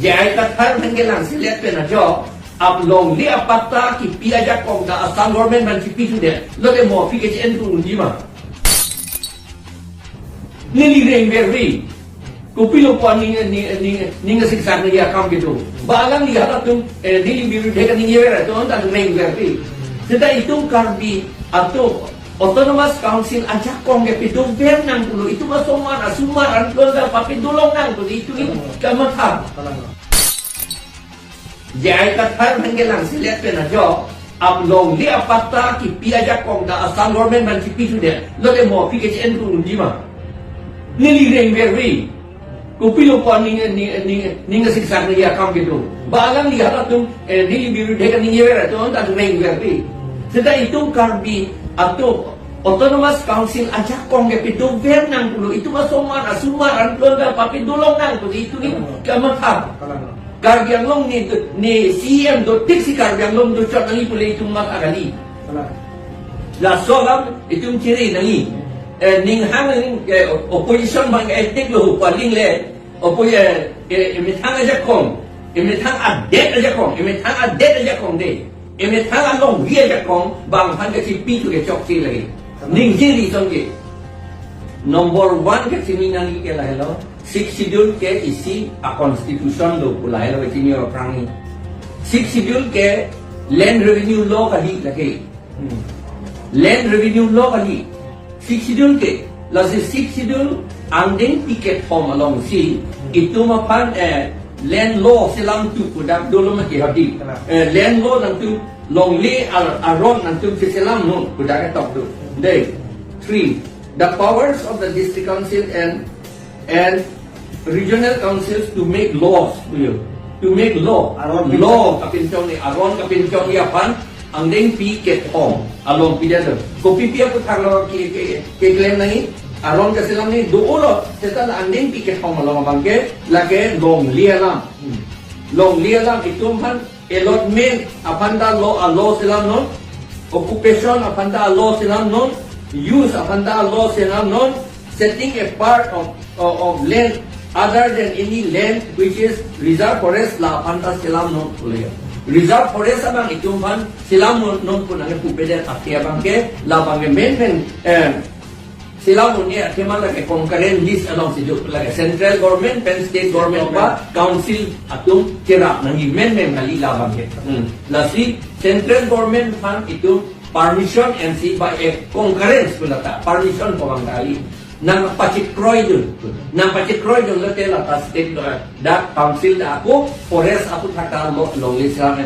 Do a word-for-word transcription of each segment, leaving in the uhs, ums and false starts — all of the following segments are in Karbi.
J I Kathar aphan kelang selet pen ajo, ap longle apatta kipi ajakong ta Assam government aphan kipi thudet. Lote mo aphi ke J N P unji ma. Neli rengver ri. Kopilo pu aning, ning, ning, ning siksak neli akam kedo. Ba alangli halatum, eh, neli birudhe kaningjever atum ta rengver ri. Seta itum Karbi atum Autonomous Council ajakong ke padover nang pulo, itum asomar, asomar an pulo ta papadolong nang pulo, itum ini kamatha. J I Kathar aphan kelang selet pen ajo, ap longle apatta kipi ajakong ta Assam government aphan kipi thudet. Lote mo aphi ke J N P unji ma. Neli rengver ri. Kopilo pu aning, ning, ning, ning siksak neli akam kedo. Ba alangli halatum, eh, neli birudhe kaningjever atum ta rengver ri. Seta itum Karbi atum Autonomous Council ajakong ke padover nang pulo, itum asomar, asomar an pulo ta papadolong nang pulo, itum ini kamatha. Karbi Anglong ni, ni C E M do tik si Karbi Anglong do chot nangji pule itum mat akali. Laso alam itum chiri nangji. Eh, ning hang ning, eh, opposition bang etik lo paling le. Oppo eh, eh, emethang ajakong, emethang adet ajakong, emethang adet ajakong de. Emethang alongvi ajakong bang aphan ke kipi thu ke chokche lagi. Ningje ri song ke. Number one ke chini nangji ke lahelo. Sixth Schedule ke isi a constitution lo pu lahelo ke chini aphrang ni. Sixth Schedule ke land revenue law kali lake. Hmm. Land revenue law kali. Sixth Schedule ke, lasi Sixth Schedule angdengpi kethom alongsi itum aphan, eh, land law selam tu pu dak dolo mati hadi. Kalang. Eh, land law nangtum longle ar-, aron nangtum selam non pu dak ketok tu. Dei, three, the powers of the district council and and regional councils to make laws, you know, to make law. Aron law kapinchong ni, aron kapinchong ni aphan angdengpi kethom along pidet lo. Kopi pi aputhak lo ke, ke, keklem nangji, aron kaselam ni do-o lo, seta la angdengpi kethom along abang ke, lake longle alam. Hmm. Longle alam itum aphan allotment aphan ta law, a law selam non, occupation aphan ta law selam non, use aphan ta law selam non, setting apart of, of, of land other than any land which is reserve forest la aphan ta selam non pule. Reserve forest abang itum aphan selam non, non pu nangkepupedet athe abang ke, la abang ke main main, eh, selam non ni athema lake concurrent list alongsi do, lake central government pen state government ba council atum cherap nangji, main main kali la abang ke. Hmm. Lasi central government aphan itum permission M C by a concurrence pu lata, permission pu abang kali. Nangpachekroidun. Nangpachekroidun lote lata state, eh, dak council dak ako forest aputhak ta lo, longle selam,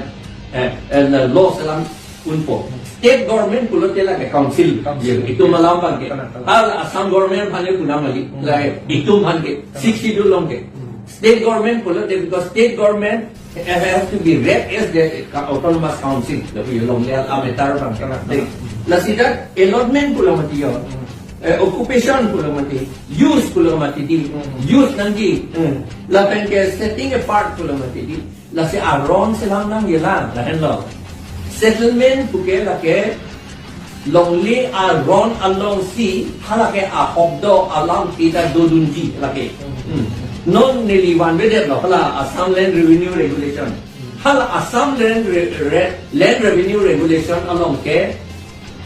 eh, eh, law selam unpo. State government pulote lake council. Council. Itum alam abang ke. Kalang, kalang. Hal Assam government aphan le punam kali. Hmm. Lake itum aphan ke. Kalang. Sixth Schedule along ke. Hmm. State government pulote, because state government, eh, has to be read as the autonomous council. Lapu along dia ametar abang ke. Kalang, kalang. Lasi dak allotment pulo mati yo. Hmm. Eh, occupation pulo mati. Use pulo mati di. Hmm. Use nangji. Hmm. Lapen ke setting apart pulo mati di. Lasi aron selam nangji la, lahenlo. Settlement puke lake longle aron alongsi, halake ahokdo alam kita dodunji lake. Hmm. Non neli vanvedetlo, hala Assam Land Revenue Regulation. Hala Assam Land Re-, Re-, Land Revenue Regulation along ke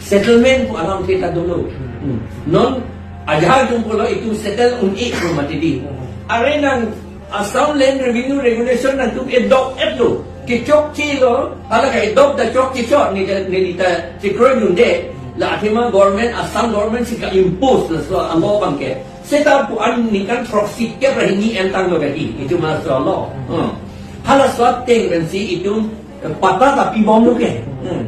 settlement pu alam kita dolo. Hmm. Non ajahak atum pulo itum settle un-e pu mati di. Hmm. Are nang Assam Land Revenue Regulation nangtum adopt-etlo. Kechokche lo, hala ka-adopt ta chokche chot ni, ni ta chekroidunde. La athema government, Assam government si ka-impose laso a law abang ke. Seta pu an ningkan throksi kep ra hini entang lo kati. Itum laso a law. Hmm. Halaso ateng pensi itum, eh, patta ta pibomlo ke. Hmm.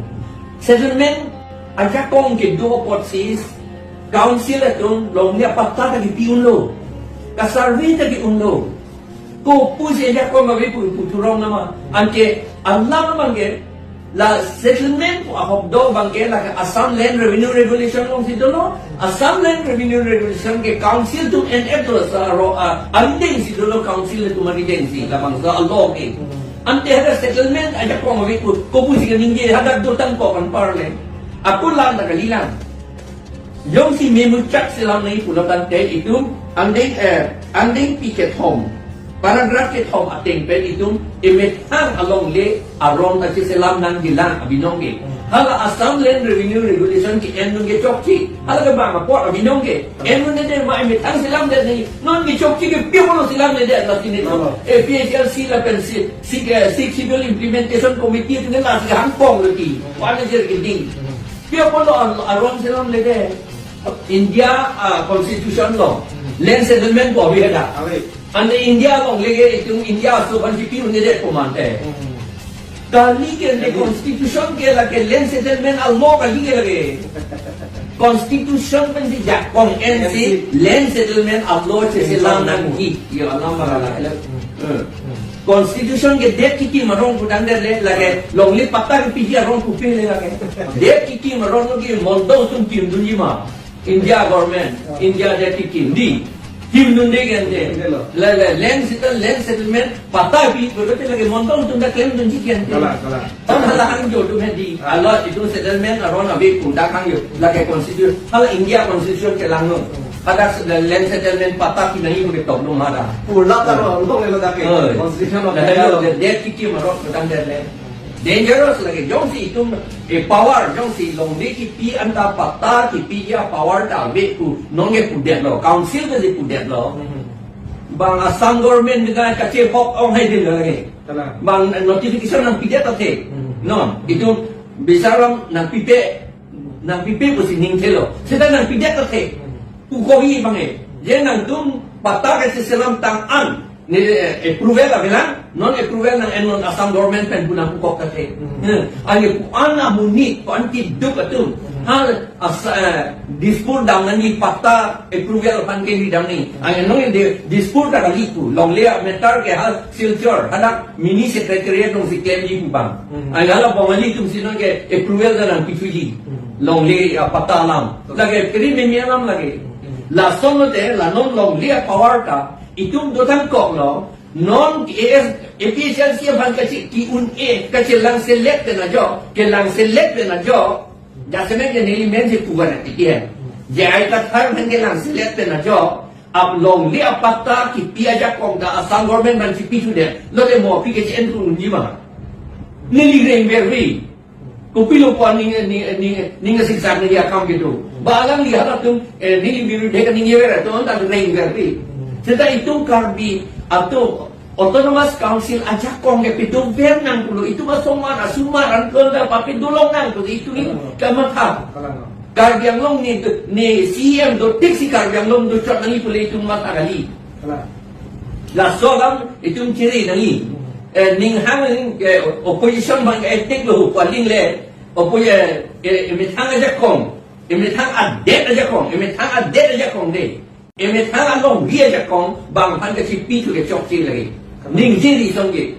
Settlement ajakong kedo apotsi council atum longle apatta ta kipi unlo. Ka-survey ta ki-unlo. Kopusi ajakong ave pu, pu thurong nama. Anke alam abang ke, la settlement pu ahokdo abang ke, la Assam Land Revenue Regulation alongsi dolo. Assam Land Revenue Regulation ke council atum en-et dolo, sa ro a, angdengsi dolo, council atum angdengsi, labangso a law ke. Ante hadak settlement ajakong ave pu, kopusi kaningje, hadak dotang ko kan parle. Ako lang ta kalilang. Jongsi memuchak selam nangji pulo tangte itum angdeng, eh, angdengpi kethom. Paragraph kethom ateng pen itum emethang alongle aron ta cheselam nangjilang abinong ke. Hmm. Hala Assam Land Revenue Regulation ke-en nung ke chokche. Hala ke bang apot abinong ke. Hmm. En nung ne de ma emethang selamdet nangji. Non ke chokche ke pi apotlo selamdet lasi ne. Hmm. A P H L C lapen si, si ke, Sixth Schedule Implementation Committee itu ne lasi hangpong lo ti. Hmm. Wan ajer ke ding. Hmm. Pi apotlo ar-, aron selamledet. India, ah, constitution along. Hmm. Land settlement ko ave da. Ave. Ante India alongle ke itum India aso aphan chipi un-edet komante. Hmm. Kali ke ante Kali. Constitution ke lake land settlement a-law kali ke lake. Constitution pen si jakong N C N C. Land settlement a-law cheselam nangji. Yo, alam marala. Hmm. Hmm. Hmm. Constitution ke det kikim arong pudang det le lake longle patta kepiji arong pupe le lake. Det kikim arong ke mondong atum kimdunji ma. India government, India det kikim di. Kimdunde ke ante. Kimdunde lo. La, la, land settle, land settlement, patta pi, berarti lake mondong atum ta klemdunji ke ante. Kalang, kalang. Tam hala hangjo atum he di. Alo, itum settlement aron ave pu dak hangjo. Lake constitution, hala India constitution kelang lo. Hadak se-, land settlement patta pi nangji pu ketok lo mara. Pulak ta lo, lo, lo, dak ke. Oh. Constitution of Dah India lo, lo. Det kikim arong pudang det le. Dangerous lake, jongsi itum, eh, power, jongsi longle kipi anta patta kipiji a-power ta ave pu, nonke pudetlo, council ke si pudetlo. Hmm. Bang Assam government ke kachehok ong hai din lake. Kalang. Bang notification nangpidet athe. Hmm. Non, itum bisaram nangpipe, nangpipe pusi ningthelo. Seta nangpidet athe. Hmm. Pu kohi bang e. Je nangtum patta kacheselam tang an. Ne, eh, approval avelang, non approval nang-en non Assam government pen pu nangpukok athe. Hmm. Hmm. Anke pu-an amonit, pu-an kiduk atum. Hmm. Ha, as-, eh, Dispur dam nangji patta approval aphan ke ni dam ni. Anke non de Dispur ta kali pu, longle a-matter ke ha Silchar, hadak mini secretariat along si klemji pu bang. Hmm. Anke hala Bongali atum si nonke approval ta nangpithuji. Hmm. Longle apatta alam. Lake kiri mimi alam lake. Hmm. Lason lote, la non longle a-power ta, itum dothan koklo, non A S, A P H L C aphan kachi, ki-un-e, kachelang selet pen ajok, kelang selet pen ajok, jasemet ke neli men si puvan atiki hai. J I Kathar aphan kelang selet pen ajok, ap longle apatta kipi ajakong ta Assam government aphan chipithudet, lote mo aphi ke chen tu unji ma. Neli rengver ri. Kopilo pu ning, ning, ning, ning siksa ning akam kedo. Ba alangli halatum, eh, neli birudhe kaningjever atum anta rengver ri. Seta itum Karbi atum Autonomous Council ajakong ke pedover nang pulo. Itum asomar, asomar, anton ta papedo long nang pulo. Itum ni kamatha. Karbi Anglong ni, ni C E M dotik si Karbi Anglong dochot nangji pule itum matha kali. Kalang. Laso alam itum chiri nangji. Eh, ning hang ning, eh, opposition bang etik lo pu aling le. Oppo-, eh, eh, emethang ajakong. Emethang adet ajakong. Emethang adet ajakong de. Emethang alongri ajakong. Bang aphan kachipithu ke chokche lagi. Ning chiri songke.